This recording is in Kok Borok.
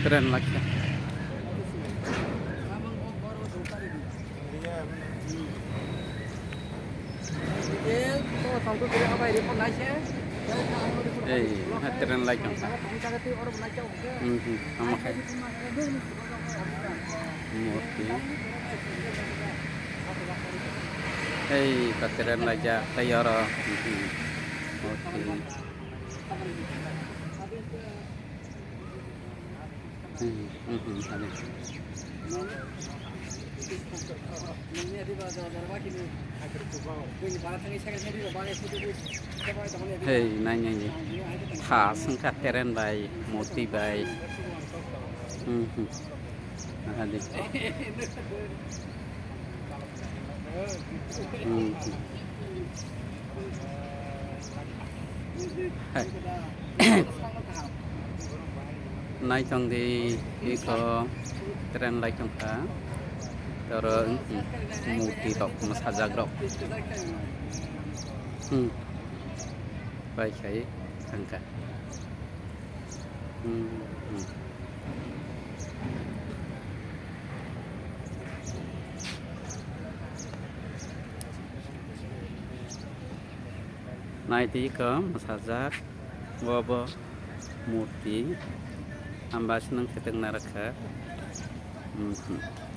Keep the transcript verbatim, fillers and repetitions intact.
Train lakha. Ei, ha train lai tong kha. Hmm, hmm, tamo khai. Murti. Ei, ka train lai ja, tei oro. Hmm, hmm. Murti. Hmm, hmm, hmm, tamo. Hei, nai, nai, nai. Tha, sengkha, teren bai, moti bai. Hmm, hmm. Aha, di. Hmm, hmm. Hai. Naitong di, iko train lai tongkha. Toro, hmm, murti rok, masajak rok. Hmm. Pai khai thangkha. Hmm, hmm. Naitwi iko masajak, bo bo murti, hamba se nang khetek narwkha. Hmm, hmm.